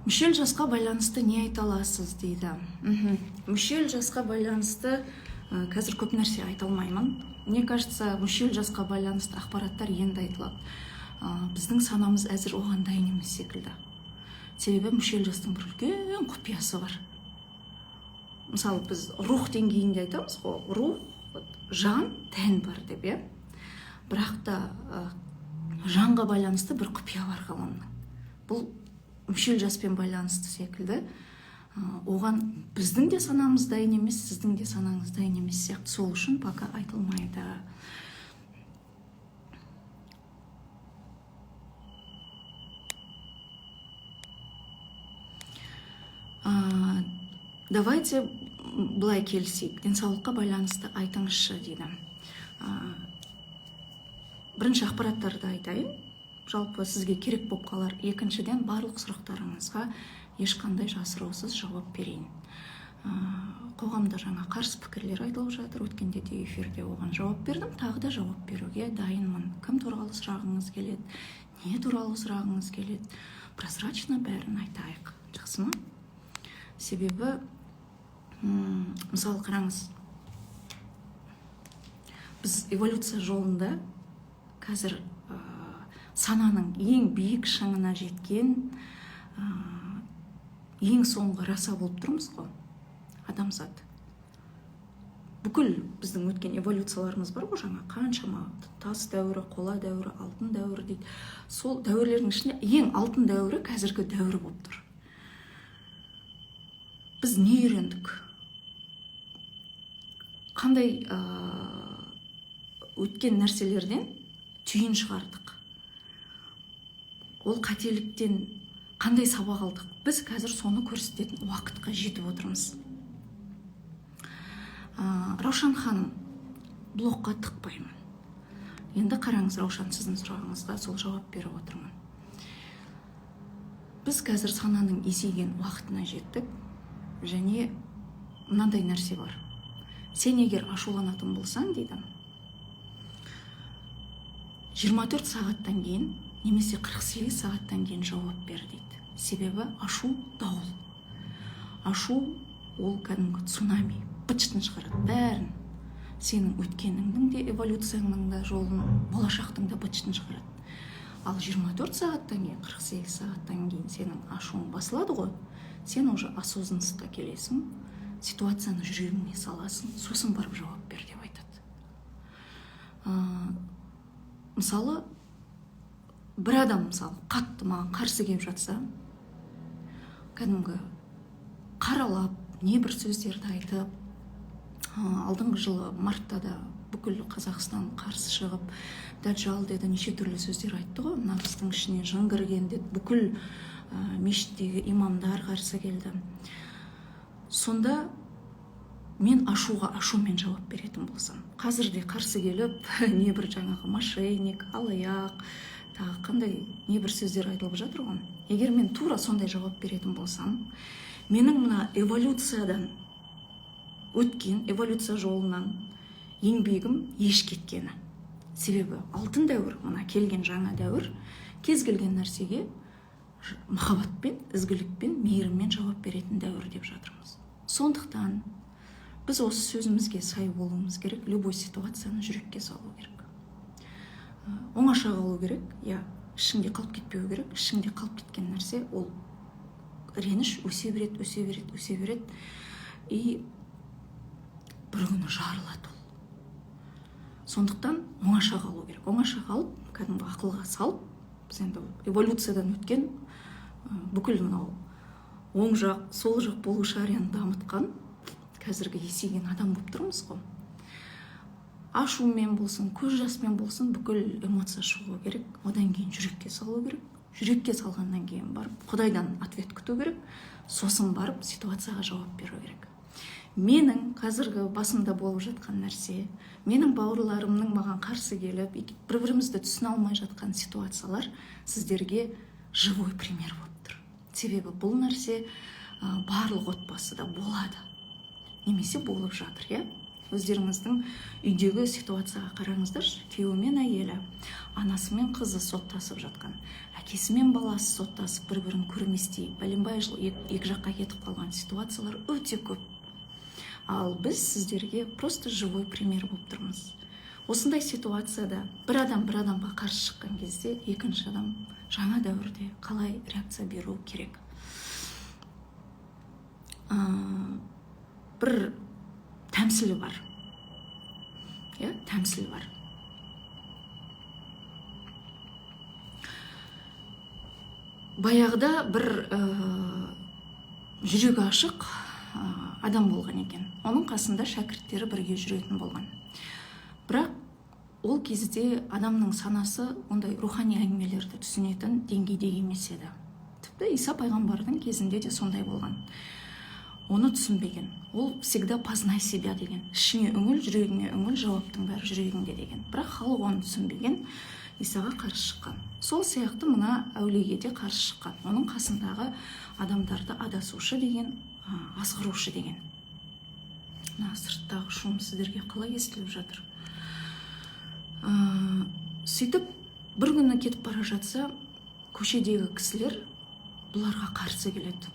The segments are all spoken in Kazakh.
Мүшел жасқа байланысты не айта аласыз дейді. Мүшел жасқа байланысты қазір көп нәрсе айта алмаймын. Мне кажется, мүшел жасқа байланысты ақпараттар енді айтылады. Біздің санамыз әзір оған дайын емес секілді. Себебі мүшел жастың бір үлкен құпиясы бар. Мысалы, біз рух деңгейінде айтамыз ғой, рух, вот, жан, тән бар деп, иә. Бірақ та жанға байланысты бір құпия бар ғаламның. Бұл мүшел жаспен байланысты секілді. Оған біздің де санамыз дайын емес, сіздің де санаңыз дайын емес сияқты. Сол үшін пока айтылмайды. Давайте былай келісейік, денсаулыққа байланысты айтыңызшы дейді. Бірінші ақпараттарды айтайын, жалпы сізге керек болып қалар. Екіншіден, барлық сұрақтарыңызға ешқандай жасырусыз жауап берейін. Қоғамда жаңа қарсы пікірлер айтылып жатыр. Өткенде де эфирде оған жауап бердім, тағы да жауап беруге дайынмын. Кім туралы сұрағыңыз келеді, не туралы сұрағыңыз келеді, прозрачно бәрін айтайық, жақсы ма? Себебі мысалы, қараңыз, біз эволюция жолында қазір сананың ең биік шыңына жеткен ең соңғы раса болып тұрмыз ғой, адамзат. Бүкіл біздің өткен эволюцияларымыз бар ғой, жаңа қаншама тас дәуірі, қола дәуірі, алтын дәуірі дейді. Сол дәуірлердің ішінде ең алтын дәуірі қазіргі дәуір болып тұр. Біз не үйрендік, қандай өткен нәрселерден түйін шығардық, ол қателіктен қандай сабақ алдық, біз қазір соны көрсететін уақытқа жетіп отырмыз. Раушан ханым, блокқа тықпаймын. Енді қараңыз, Раушан, сіздің сұрағыңызға сол жауап беріп отырмын. Біз қазір сананың есейген уақытына жеттік және мынандай нәрсе бар: сен егер ашуланатын болсаң дейді, 24 сағаттан кейін немесе 48 сағаттан кейін жауап бер дейді. Себебі ашу дауыл, ашу ол кәдімгі цунами, быт-шытын шығарады бәрін. Сенің өткеніңнің де, эволюцияңның да жолын, болашақтың да быт-шытын шығарады. Ал 24 сағаттан кейін, 48 сағаттан кейін сенің ашуың басылады ғой, сен уже осознанность қа келесің, ситуацияны жүрегіңе саласың, сосын барып жауап бер деп айтады. Мысалы, бір адам, мысалы, қатты маған қарсы келіп жатса, кәдімгі қаралап, не бір сөздерді айтып, алдыңғы жылы мартта да бүкіл Қазақстан қарсы шығып, дәджал деді, неше түрлі сөздер айтты ғой, мына қыздың ішіне жын кірген деді, бүкіл мешіттегі имамдар қарсы келді. Сонда мен ашуға ашумен жауап беретін болсам, қазір де қарсы келіп, не бір жаңағы мошенник, алаяқ, тағы қандай не бір сөздер айтылып жатыр ғой, егер мен тура сондай жауап беретін болсам, менің мына эволюциядан өткен, эволюция жолынан еңбегім еш кеткені. Себебі алтын дәуір, мына келген жаңа дәуір, кез келген нәрсеге махаббатпен, ізгілікпен, мейіріммен жауап беретін дәуір деп жатырмыз. Сондықтан біз осы сөзімізге сай болуымыз керек, любой ситуацияны жүрекке салу керек. Оңаша қалу керек, иә, ішіңде қалып кетпеу керек. Ішіңде қалып кеткен нәрсе ол реніш өсе береді, өсе береді, өсе береді и бір күні жарылады ол. Сондықтан оңаша қалу керек. Оңаша қалып, кәдімгі ақылға салып, біз енді эволюциядан өткен, бүкіл мынау оң жақ, сол жақ полушарияны дамытқан қазіргі есейген адам болып тұрмыз ғой. Ашумен болсын, көз жаспен болсын, бүкіл эмоция шығу керек. Одан кейін жүрекке салу керек. Жүрекке салғаннан кейін барып Құдайдан ответ күту керек, сосын барып ситуацияға жауап беру керек. Менің қазіргі басымда болып жатқан нәрсе, менің бауырларымның маған қарсы келіп, бір бірімізді түсіне алмай жатқан ситуациялар сіздерге живой пример болып тұр. Себебі бұл нәрсе барлық отбасыда болады немесе болып жатыр, иә. Өздеріңіздің үйдегі ситуацияға қараңыздаршы: күйеуі мен әйелі, анасы мен қызы соттасып жатқан, әкесі мен баласы соттасып, бір бірін көрместей бәленбай жыл екі жаққа кетіп қалған ситуациялар өте көп. Ал біз сіздерге просто живой пример болып тұрмыз. Осындай ситуацияда бір адам бір адамға қарсы шыққан кезде екінші адам жаңа дәуірде қалай реакция беру керек? Бір тәмсіл бар, иә, тәмсіл бар. Баяғыда бір жүрегі ашық адам болған екен. Оның қасында шәкірттері бірге жүретін болған. Бірақ ол кезде адамның санасы ондай рухани әңгімелерді түсінетін деңгейде емес еді. Тіпті Иса пайғамбардың кезінде де сондай болған, оны түсінбеген. Ол всегда «познай себя» деген, ішіңе үңіл, жүрегіңе үңіл, жауаптың бәрі жүрегіңде деген. Бірақ халық оны түсінбеген, Исаға қарсы шыққан. Сол сияқты мына әулиеге де қарсы шыққан, оның қасындағы адамдарды адасушы деген, азғырушы деген. Мына сырттағы шум сіздерге қалай естіліп жатыр? Сөйтіп бір күні кетіп бара жатса, көшедегі кісілер бұларға қарсы келеді,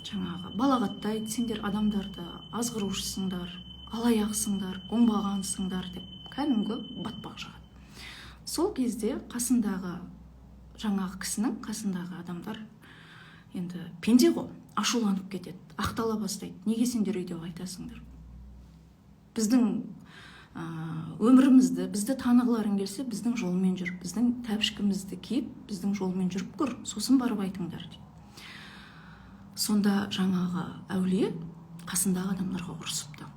жаңағы балағаттайды: «Сендер адамдарды азғырушысыңдар, алаяқсыңдар, оңбағансыңдар», – деп кәдімгі батпақ жағады. Сол кезде қасындағы жаңағы кісінің қасындағы адамдар енді пенде ғой, ашуланып кетеді, ақтала бастайды: «Неге сендер өйдеп айтасыңдар? Біздің өмірімізді, бізді танығыларың келсе, біздің жолмен жүр, біздің тәпішкімізді киіп, біздің жолмен жүріп көр, сосын барып айтыңдар», – дейді. Сонда жаңағы әулие қасындағы адамдарға ұрысыпты: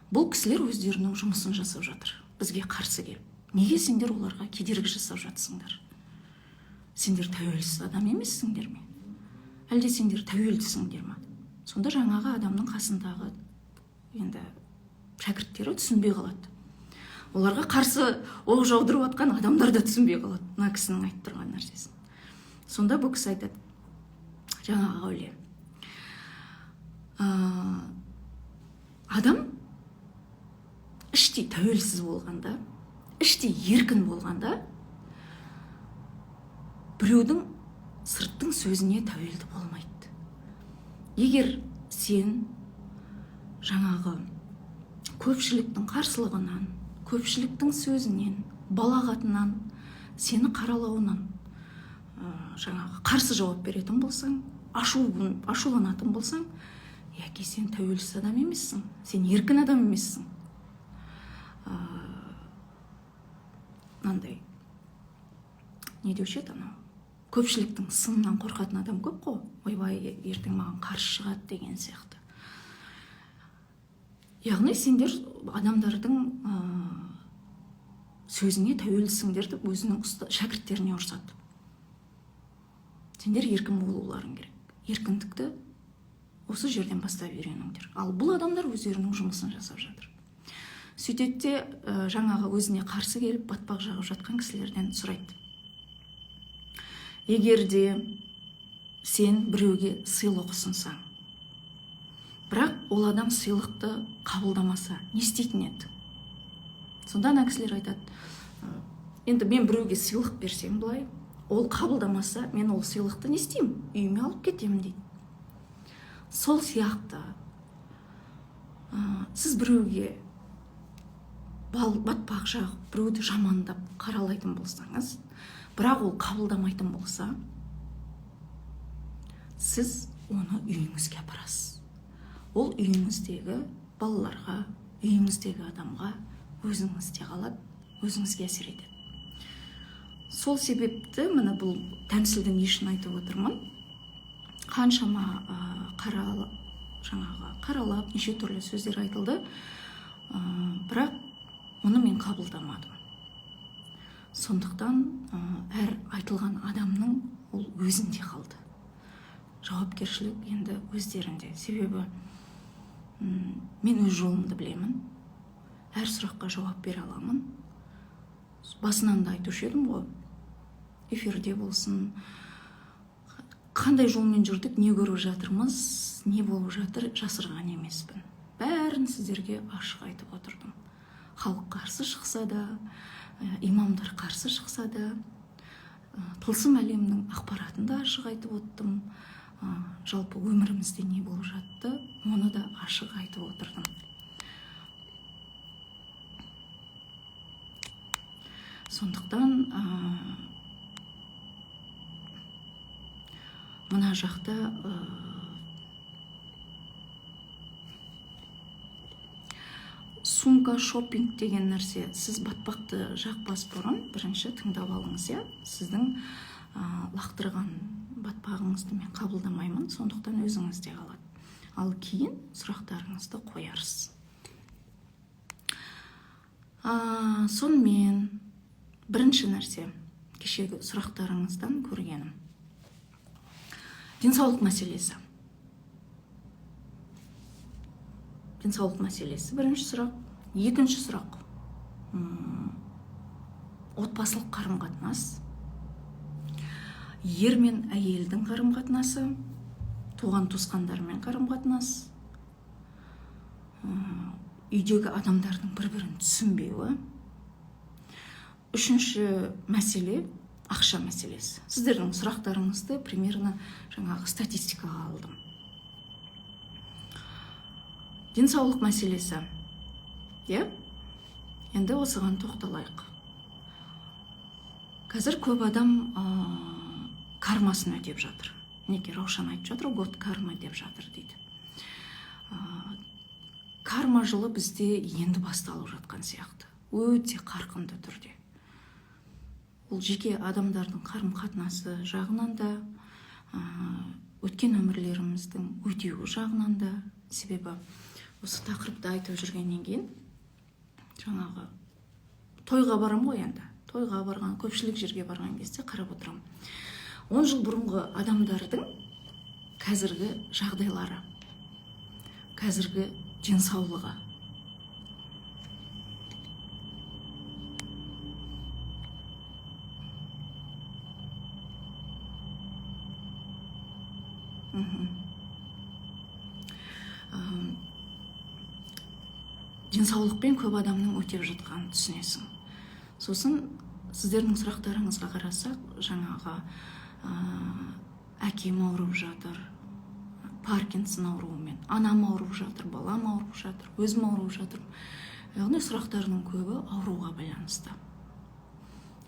«Бұл кісілер өздерінің жұмысын жасап жатыр бізге қарсы келіп. Неге сендер оларға кедергі жасап жатсыңдар? Сендер тәуелсіз адам емессіңдер ме, әлде сендер тәуелдісіңдер ма?» Сонда жаңағы адамның қасындағы енді шәкірттері түсінбей қалады, оларға қарсы оқ жаудырып жатқан адамдар да түсінбей қалады мына кісінің айтып тұрған нәрсесін. Сонда бұл кісі айтады, жаңағы әулие: «Адам іштей тәуелсіз болғанда, іштей еркін болғанда, біреудің, сырттың сөзіне тәуелді болмайды. Егер сен жаңағы көпшіліктің қарсылығынан, көпшіліктің сөзінен, балағатынан, сені қаралауынан жаңағы қарсы жауап беретін болсаң, ашуланатын болсаң, яки сен тәуелсіз адам емессің, сен еркін адам емессің». Мынандай не деуші еді, анау көпшіліктің сынынан қорқатын адам көп қой, ойбай, ертең маған қарсы шығады деген сияқты. Яғни сендер адамдардың сөзіне тәуелсіңдер деп өзінің шәкірттеріне ұрсады. Сендер еркін болуларың керек, еркіндікті осы жерден бастап үйреніңдер. Ал бұл адамдар өздерінің жұмысын жасап жатыр. Сөйтеді де жаңағы өзіне қарсы келіп батпақ жағып жатқан кісілерден сұрайды: «Егер де сен біреуге сыйлық ұсынсаң, бірақ ол адам сыйлықты қабылдамаса, не істейтін еді?» Сонда ана кісілер айтады: «Енді мен біреуге сыйлық берсем былай, ол қабылдамаса, мен ол сыйлықты не істеймін? Үйіме алып кетемін», – дейді. «Сол сияқты сіз біреуге батпақ жағып, біреуді жамандап, қаралайтын болсаңыз, бірақ ол қабылдамайтын болса, сіз оны үйіңізге апарасыз. Ол үйіңіздегі балаларға, үйіңіздегі адамға, өзіңізде қалады, өзіңізге әсер етеді». Сол себепті міне бұл тәмсілді не үшін айтып отырмын? Қаншама жаңағы қаралап, неше түрлі сөздер айтылды, бірақ оны мен қабылдамадым. Сондықтан әр айтылған адамның ол өзінде қалды, жауапкершілік енді өздерінде. Себебі мен өз жолымды білемін, әр сұраққа жауап бере аламын. Басынан да айтушы едім ғой, эфирде болсын. Қандай жолмен жүрдік, не көріп жатырмыз, не болып жатыр, жасырған емеспін. Бәрін сіздерге ашық айтып отырдым. Халық қарсы шықса да, имамдар қарсы шықса да, тылсым әлемнің ақпаратын да ашық айтып отырдым. Жалпы өмірімізде не болып жатты, оны да ашық айтып отырдым. Сондықтан мына жақта сумка шопинг деген нәрсе, сіз батпақты жақпас бұрын бірінші тыңдап алыңыз, иә? Сіздің лақтырған батпағыңызды мен қабылдамаймын, сондықтан өзіңізде қалады. Ал кейін сұрақтарыңызды қоярсыз. Сонымен бірінші нәрсе, кешегі сұрақтарыңыздан көргенім. Денсаулық мәселесі. Денсаулық мәселесі бірінші сұрақ. Екінші сұрақ. Отбасылық қарым-қатынас. Ер мен әйелдің қарым-қатынасы, туған туысқандармен қарым-қатынас, үйдегі адамдардың бір-бірін түсінбеуі. Үшінші мәселе ақша мәселесі. Сіздердің сұрақтарыңызды примерно жаңағы статистикаға алдым. Денсаулық мәселесі. Иә? Енді осыған тоқталайық. Қазір көп адам кармасын өтеп жатыр. Мінекей Раушан айтып жатыр, год карма деп жатыр дейді. Карма жылы бізде енді басталып жатқан сияқты. Өте қарқынды түрде. Ол жеке адамдардың қарым-қатынасы жағынан да, өткен өмірлеріміздің өтеуі жағынан да. Себебі осы тақырыпты айтып жүргеннен кейін жаңағы тойға барам ғой енді. Тойға барған, көпшілік жерге барған кезде қарап отырамын. 10 жыл бұрынғы адамдардың қазіргі жағдайлары, қазіргі денсаулығы. Денсаулықпен көп адамның өтеп жатқанын түсінесің. Сосын сіздердің сұрақтарыңызға қарасақ, жаңағы әкем ауырып жатыр, Паркинсон ауруымен, анам ауырып жатыр, балам ауырып жатыр, өзім ауырып жатырмын. Яғни сұрақтарының көбі ауруға байланысты.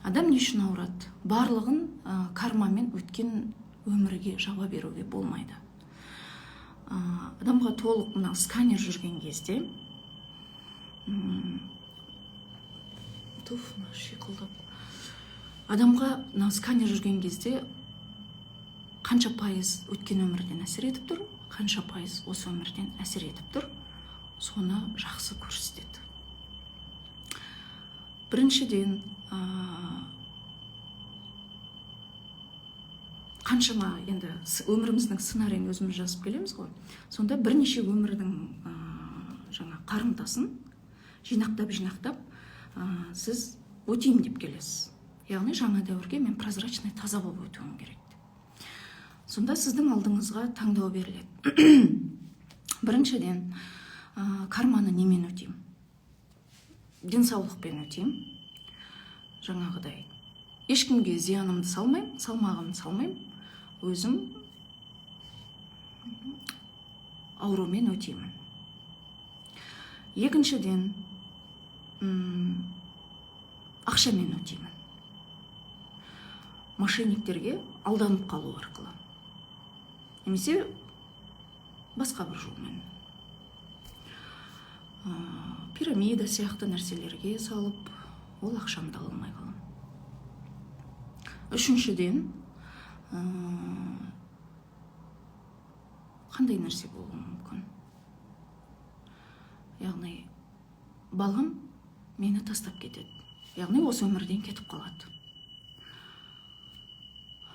Адам не үшін ауырады? Барлығын кармамен өткен өмірге жаба беруге болмайды. Адамға толық мына сканер жүрген кезде, туф, мына шиқылдап. Адамға мына сканер жүрген кезде қанша пайыз өткен өмірден әсер етіп тұр, қанша пайыз осы өмірден әсер етіп тұр, соны жақсы көрсетеді. Біріншіден, қаншама енді өміріміздің сценарийін өзіміз жазып келеміз ғой. Сонда бірнеше өмірдің, жаңа қарымтасын жинақтап-жинақтап, сіз өтейін деп келесіз. Яғни жаңа дәуірге мен прозрачный таза болып өтуім керек деп. Сонда сіздің алдыңызға таңдау беріледі. Біріншіден, карманы немен өтеймін? Денсаулықпен өтеймін. Жаңағыдай ешкімге зиянымды салмаймын, салмағымды салмаймын. Өзім аурумен өтеймін. Екіншіден, ақшамен өтеймін. Мошенниктерге алданып қалу арқылы. Немесе басқа бір жолмен. Пирамида сияқты нәрселерге салып, ол ақшамды ала алмай қаламын. Үшіншіден, қандай нәрсе болуы мүмкін? Яғни балам мені тастап кетеді. Яғни осы өмірден кетіп қалады.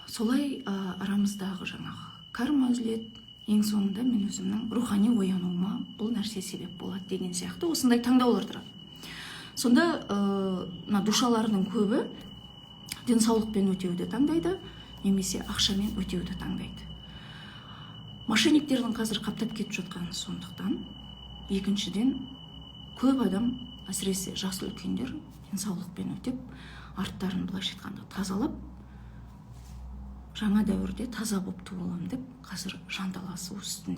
Солай, арамыздағы жаңағы карма үзіледі. Ең соңында мен өзімнің рухани оянуыма бұл нәрсе себеп болады деген сияқты осындай таңдаулар тұрады. Сонда, мына душалардың көбі денсаулықпен өтеуді таңдайды, Немесе ақшамен өтеуді таңдайды. Мошенниктердің қазір қаптап кетіп жатқаны сондықтан. Екіншіден, көп адам, әсіресе жасы үлкендер, денсаулықпен өтеп, арттарын, былайша айтқанда, тазалап, жаңа дәуірде таза болып туыламын деп қазір жанталасу үстінде.